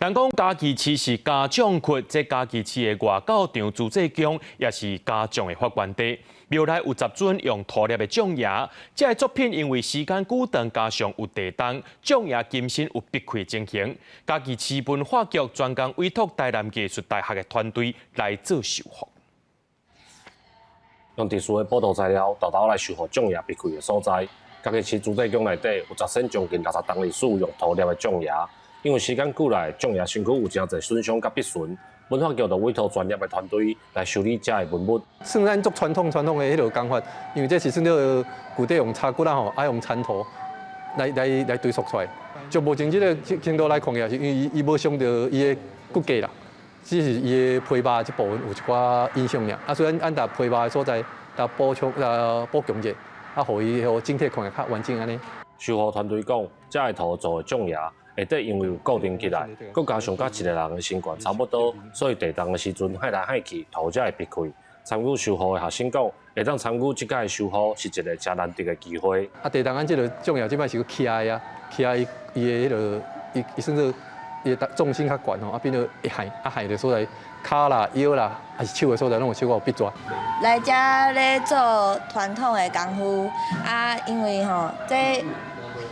人講嘉義市是家將窟，這嘉義市的外教場自濟宮也是家將的發源地。廟內有10尊用塗捏的將爺，這个作品因為時間久長，加上有地動，將爺金身有篕開情形。嘉義市文化局專工委託台南藝術大學的團隊來做修復。用特殊的補塗材料，沓沓來修復將爺篕開的所在。嘉義市自濟宮內底有10身將近60冬歷史用塗捏的將爺。因為時間久來，將爺身軀有誠濟損傷佮篕損，文化局就委託專業的團隊來修理這个文物。算咱足傳統傳統的彼个工法，因為這是算做舊底用柴骨仔吼，愛用田塗來來來堆塑出來。就目前這个程度來看起來，是因為伊伊無傷著伊的骨架啦，只是伊的皮肉這部分有一寡影響爾。啊，所以咱按皮肉的所在，來補充來補強者，啊，予伊予整體看起來較完整按呢。修復團隊講，這个塗做的將爺下底因為有固定起來，閣加上佮一個人的身懸差不多，所以地動的時陣晃來晃去，塗才會篕開。參與修復的學生講，會當參與這擺修復是一個誠難得的機會。啊，地動咱這个將爺這擺是閣徛的啊，徛伊伊的彼个伊伊算做伊的重心較懸吼，啊變做會晃啊晃的所在，跤啦、腰啦，抑是手的所在攏有小可有篕逝。來遮咧做傳統的功夫啊，因為吼這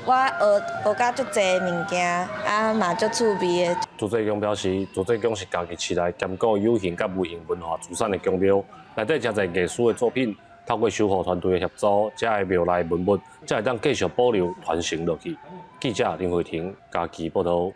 我學學甲足濟物件，啊嘛足趣味的。自濟宮表示，自濟宮是嘉義市內兼顧有形佮無形文化資產的宮廟，內底誠濟藝術的作品，透過修復團隊的協助，這个廟內文物才會當繼續保留傳承落去。記者林慧婷嘉義報導。